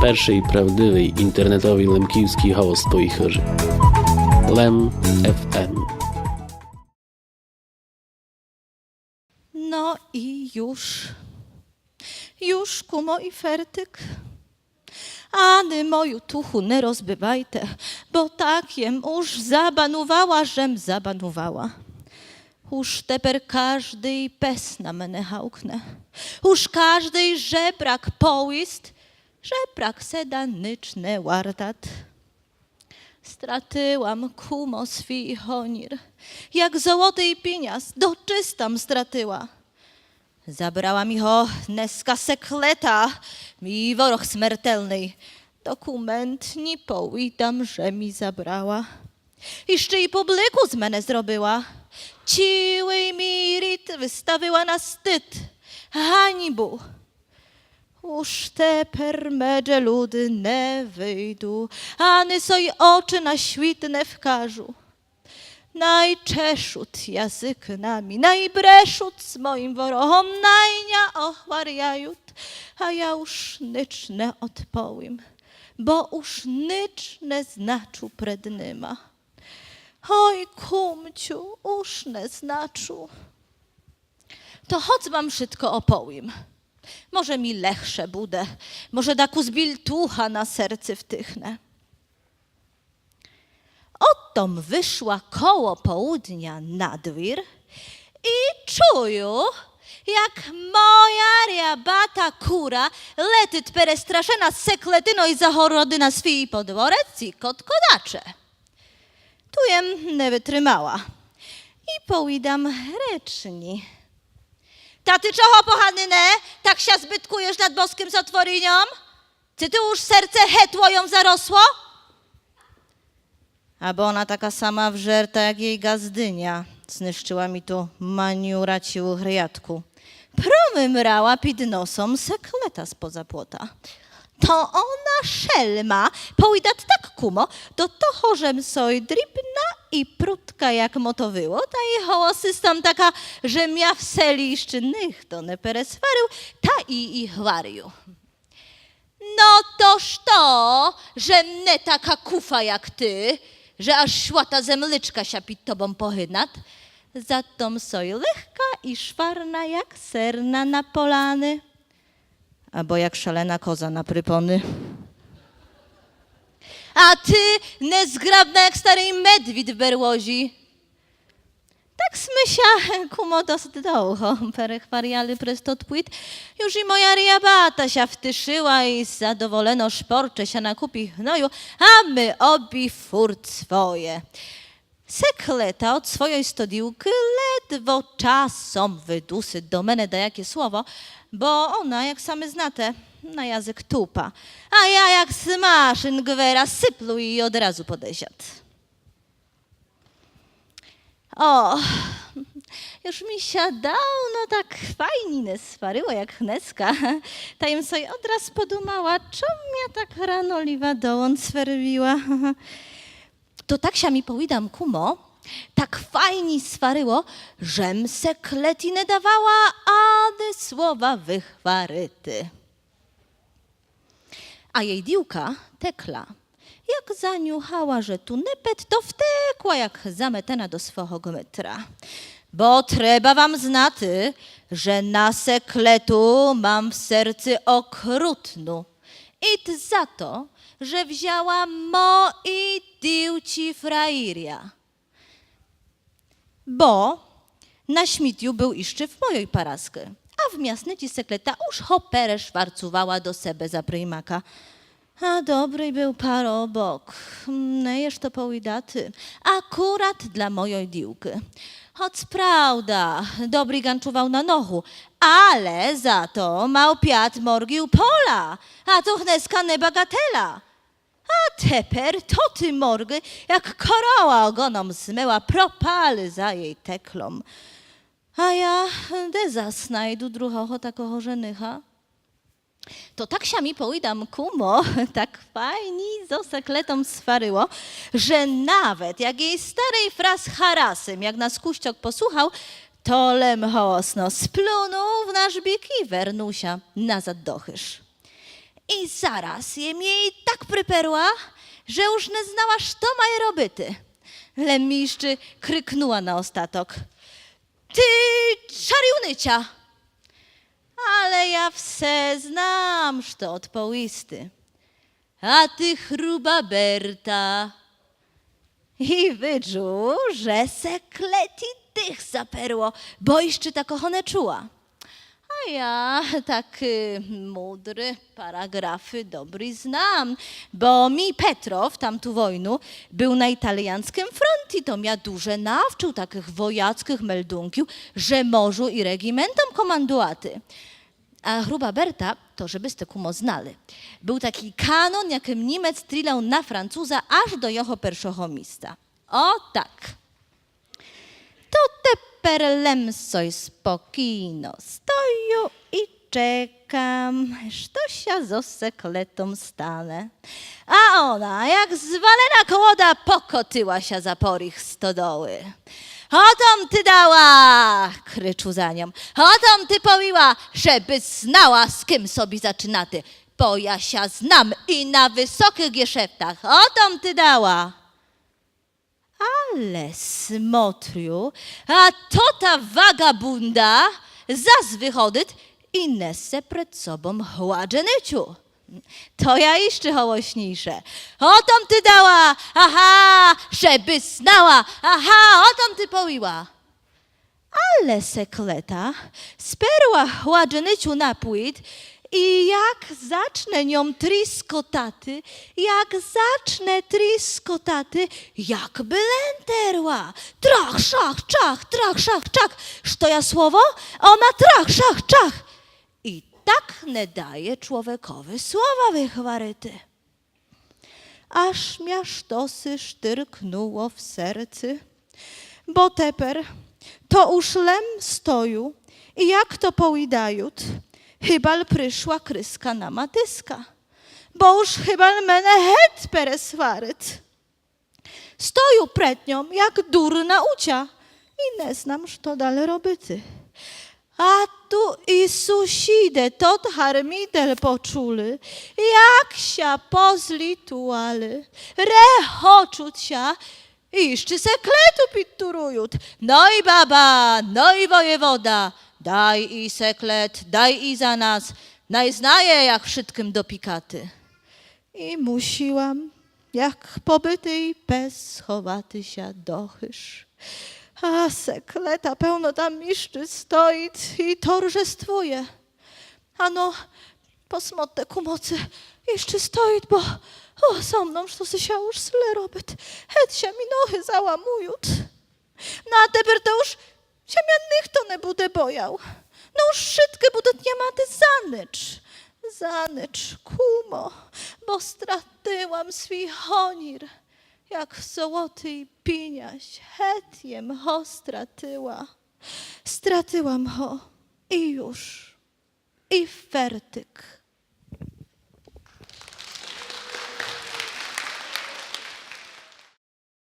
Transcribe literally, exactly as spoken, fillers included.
Першый правдивый інтернетовый лемківскій голос по їхорі. Лем ФМ. Но і юж. Юж, кумо, і фертик. Ани мою туху не розбивайте, бо так єм уж забанувала, жем забанувала. Уж тепер каждый пес на мене гавкне. Уж каждый жебрак повіст, же прак седа нич не вартат. Стратила м, кумо, свій гонір, як золотый піняз, дочиста м стратила. Забрала мі го днеска Секлета, мій ворог смертельный. Документ, нї повідам, же мі забрала. Іщы й публику з мене зробила. Цілый мій рід выставила на стыд, ганьбу. Уж тепер медже люде не выйду, ани сой очы на світ не вкажу. Най чешут языкы на мі, най брешут з моім ворогом, най ня охваряют, а я уж нич не одповім, бо уж нич не значу пред нима. Ой, кумцю, уж не значу. То хоц вам вшытко оповім. Може мі легше буде, може дакус більтуха на серце втихне. Ото м вышла коло полудня на двір і чую, як моя рябата кура летит перестрашена з Секлетиной загородина свій подворец і коткодаче. Ту єм не вытримала і повідам гречні: Та ты чого, поганине, так ся збыткуєш над боскым сотворіньом? Ци ти уж серце гет лойом заросло? Або она така сама вжерта, як єй ґаздыня, знищыла мі ту маніурачілу грядку. Промымрала під носом Секлета споза плота. То она, шельма, повідат так, кумо, до того, же м сой дрібна і прудка, як мотовило, та і голосиста м така, же мя в селі іщы нихто не пересварил, та і, і гварю. Но тож то, же м не така куфа, як ты, же аж свята земличка ся під тобом погинат, зато м сой легка і шварна, як серна на поланы. Або як шалена коза на припоны. А ты незграбна, як старый медвід в берлозі. Так сме ся, кумо, дост довго перехваряли през тот піт. Юж і моя рябата ся втышыла і задоволено шпорче ся на купі гною, а мы обі фурт своє. Секлета од свойой стоділкы ледво часом выдусит до мене даяке слово, бо она, як самы знате, на язык тупа. А я як смашын гвера сыплю і одразу по десят. О, юж мі ся давно так файні не сварило, як гнеска. Та єм сой одраз подумала, чом м ся так рано ліва долонь свервіла. То так ся мі, повідам, кумо, так файні сварило, же м Секлеті не давала ани слова выгварити. А єй дівка Текла, як занюхала, же ту непет, то втекла, як заметена, до свого гмитра. Бо треба вам знати, же на Секлету мам в серци окрутну ид за то, же взяла моій дівці фраіря. Бо на смітю был іщы в мойой параскы, а в мясниці Секлета уж го перешварцувала до себе за приймака. А добрый был паробок, не є што повідати, акурат для мойой дівкы. Хоц правда, добрі ґанчувал на ногу, але за то мал пят морґів поля, а то гнеска не баґателя. А тепер тоты морґы, як корова оґоном змыла, пропали за єй Теклом. А я де зас найду другого такого женыха? То так ся мі, повідам, кумо, так файні зо Секлетом сварило, же навет як єй старый фрас Харасим, як нас кущок послухал, то лем голосно сплюнул в наш бік і вернул ся назад до хыж. І зараз єм єй так приперла, же уж не знала, што має робити. Лем ищы крикнула на остаток: Ты чарівниця! Але я все знам, што одповісти. А ты груба Берта. І виджу, же Секлеті дых заперло, бо ищы такого не чула. А я такы мудры параґрафы добрі знам, бо мій Петро в тамту войну был на італіяньскым фронті, то мя дуже навчыл такых вояцкых мелдунків, же можу і реґіментом командувати. А груба Берта, то жебысте, кумо, знали, был такій канон, якым Німец стрілял на Француза аж до його першого міста. О так. То тепер лем сой спокійно стою і чекам, што ся зо Секлетом стане. А она, як звалена колода, покотила ся за поріг стодолы. Отом ты дала! Кричу за ньом. Отом ты повіла, жебыс знала, з кым собі зачынати. Бо я ся знам і на высокых ґешефтах. Отом ты дала! Але смотрю, а то та ваґабунда зас выходит і несе пред собом гладженицю. То я ищы голоснійше. Отом ты дала! Ага, жебыс знала! Ага, отом ты повіла! Але Секлета сперла гладженицю на пліт і як зачне ньом тріскотати, як зачне тріскотати, як бы лем терла. Трах, шах, чах, трах, шах, чах. Што я слово, она трах, шах, чах. І так не дає чловекови слова выгварити. Аж мя штоси штыркнуло в серци. Бо тепер то уж лем стою і, як то повідают, хыбаль пришла крыска на матиска. Бо уж хыбаль мене гет пересварит. Стою пред ньом, як дурна утя, і не знам, што дале робити. А ту і сусіде тот гармідель почули, як ся позлітували, регочут ся, і іщы Секлету підтуруют. Но і баба, но і воєвода, дай і Секлет, дай і за нас, най знає, як вшыткым допікати. І мусіла м, як побытый пес, сховати ся до хыж. А Секлета певно там іщы стоіт і торжествує. Ано, посмотте, кумо, ци іщы стоіт, бо, о, зо мном штоси ся уж зле робит. Гет ся мі ногы заламуют. Но а тепер то уж ся мя ніхто не буде бояв. Но уж вшыткы будут ня мати за ніч. За ніч, кумо, бо стратила м свій гонір, як золотый пінязь, гет єм го стратила. Стратила м го і уж. І фертик.